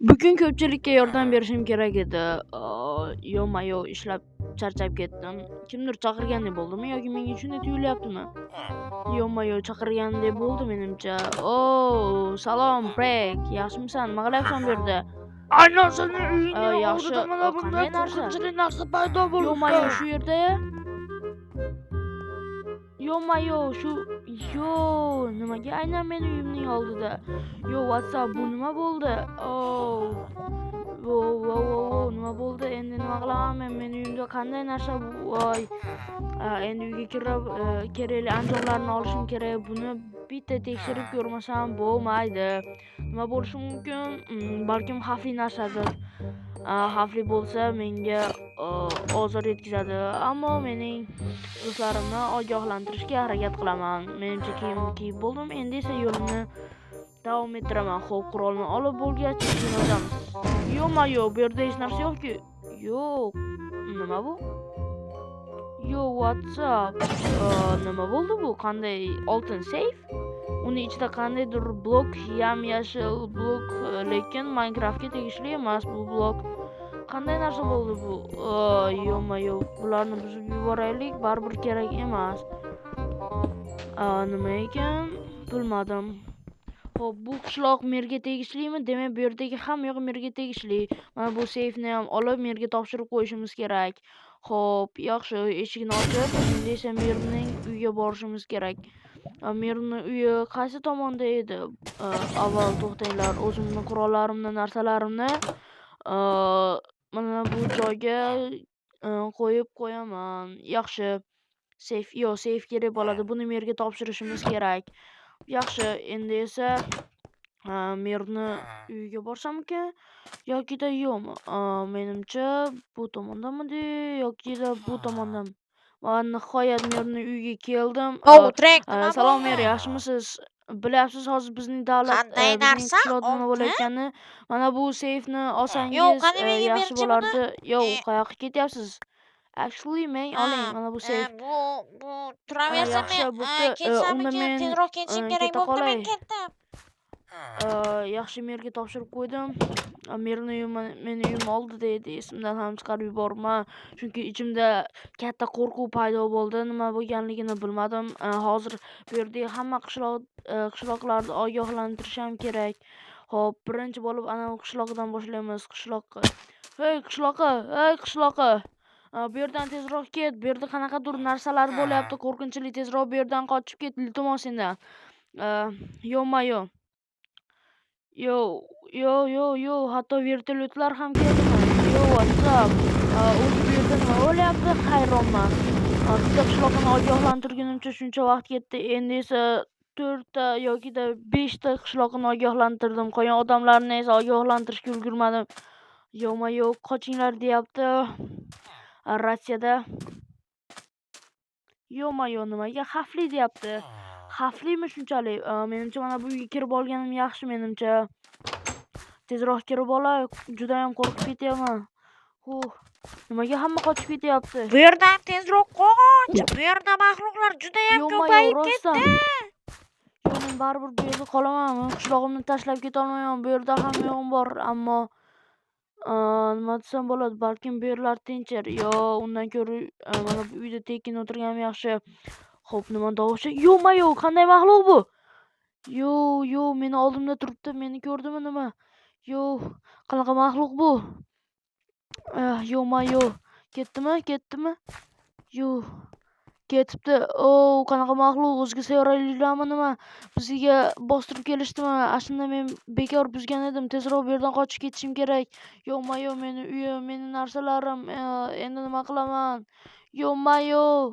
Bugun ko'pchilikka yordam berishim kerak edi. Yo-mayo ishlab charchab ketdim. Kimdir chaqirgandek bo'ldimi yoki menga shunday tuyulyaptimi? Yo-mayo chaqirgandek bo'ldi menimcha. O, salom, Brek, yaxshimisan? Nima qilyapsan bu yerda? Aynan seni uyingning Yaxshi, oldida mana bunday qanday narsa? qo'rqinchli narsa paydo bo'libdi. Yo-mayo shu yerda. Yo-mayo shu yo, nimaga aynan meni uyimning oldida? Yo, what's up, bu nima bo'ldi? Oh. Vo, vo, vo, vo, nima bo'ldi? Endi nima qilaman men? Meni uyimda qanday narsa bu? Voy. Endi uyga kirib, kerakli anjomlarni olishim kerak. Buni bitta tekshirib ko'rmasam bo'lmaydi. Nima bo'lishi mumkin? Balkim xavfli narsadir. Xavfli bo'lsa menga ozor yetkazadi. Ammo mening do'stlarimni ogohlantirishga harakat qilaman. Menimcha kiyimni kiyib bo'ldim. Endi esa yo'limni davom ettiraman. Xo'p, qurolni olib bo'lgach, eshikni ochamiz. Yo-mayo, bu yerda hech narsa yo'q-ku. Yo'q. Nima bu? Yo, what's up? Nima bo'ldi bu? Qanday oltin seyf? Uni ichida qandaydir blok, yam-yashil blok, lekin Minecraftga tegishli emas bu blok. Qanday narsa bo'ldi bu? Yo-mayo, bularni buzib yuboraylik, baribir kerak emas. Nima ekan? Bilmadim. Xo'p, bu qishloq merga tegishlimi? Demak, bu yerdagi hamma yoq merga tegishli. Mana bu seyfni ham olib, merga topshirib qo'yishimiz kerak. Xo'p, yaxshi, eshikni ochib, endi esa merning uyiga borishimiz kerak. Merni uyi qaysi tomonda edi? Avval to'xtanglar, o'zimni qurollarimni, narsalarimni mana bu joyga qo'yib qo'yaman. Yaxshi. Seyf, yo'q, seyf kerak bo'ladi. Buni merga topshirishimiz kerak. Yaxshi, endi esa merni uyiga borsammikan yokida yo'qmi? Menimcha bu tomondamidi yokida bu tomondami? Va nihoyat merni uyiga keldim. O, Trek, nima Salom mer, bo'ldi? yaxshimisiz? Bilyapsiz, hozir bizning davlat, Qanday bizning narsa? qishloqda nima Oltin? bo'layotganini. Mana bu seyfni Yo'q, olsangiz, qani menga yaxshi berchi buni. bo'lardi. Yo'q, qayoqqa ketyapsiz? Actually, meng oling, mana bu seyf. Bu turaversin, Yaxshi, men bo'pti. Unda ketsammikin, men tezroq ketishim kerak keta bo'pti, men qolay. ketdim. Yaxshi, merga topshirib qo'ydim. Merni uyi meni uyim oldida edi, esimdan ham chiqarib yuboribman. Chunki ichimda katta qo'rquv paydo bo'ldi. Nima bo'lganligini bilmadim. Hozir bu yerdagi hamma qishloqlarni ogohlantirish ham kerak. Xo'p, birinchi bo'lib anavi qishloqdan boshlaymiz. Qishloqqa. Hey, qishloqqa, hey, qishloqqa. Bu yerdan tezroq ket. Bu yerda qanaqadir narsalar bo'lyapti, qo'rqinchli. Tezroq bu yerdan qochib ket, iltimos sendan. Yo-mayo. Yo, yo, yo, yo, hatto vertolyotlar ham keldimi? Yo, what's up? O'zi bu yerda nima bo'lyapti? Hayronman. Bitta qishloqni ogohlantirgunimcha shuncha vaqt ketdi. Endi esa 4 ta yokida 5 ta qishloqni ogohlantirdim. Qolgan odamlarni esa ogohlantirishga ulgurmadim. Yo-mayo, qochinglar deyapti. Ratsiyada. Yo-mayo, nimaga xavfli deyapti? Xavflimi shunchalik? Menimcha mana bu uyga kirib olganim yaxshi menimcha. Tezroq kirib olay, judayam qo'rqib ketyapman. Huh, nimaga hamma qochib ketyapti? Bu yerdan tezroq qoch. Bu yerda maxluqlar judayam Yo-mayo, ko'payib rostdan. ketdi. Yo'q, men baribir bu yerda qolaman. Men qishlog'imni tashlab ketolmayman. Bu yerda hamma yog'im bor, ammo nima desam bo'ladi, balkim bu yerlar tinchir. Yo, undan ko'ra mana bu uyda tekin o'tirganim yaxshi. Xo'p, nima tovushi? Yo-mayo, qanday maxluq bu? Yo, yo, meni oldimda turibdi, meni ko'rdimi nima? Yo, qanaqa maxluq bu? Yo-mayo, ketdimi, ketdimi? Yo, ketibdi. O, qanaqa maxluq? O'zga sayyoraliklarmi nima? Bizga bostirib kelishdimi? Aslida men bekor buzgan edim. Tezroq bu yerdan qochib ketishim kerak. Yo-mayo, meni uyim, meni narsalarim. Endi nima qilaman? Yo-mayo.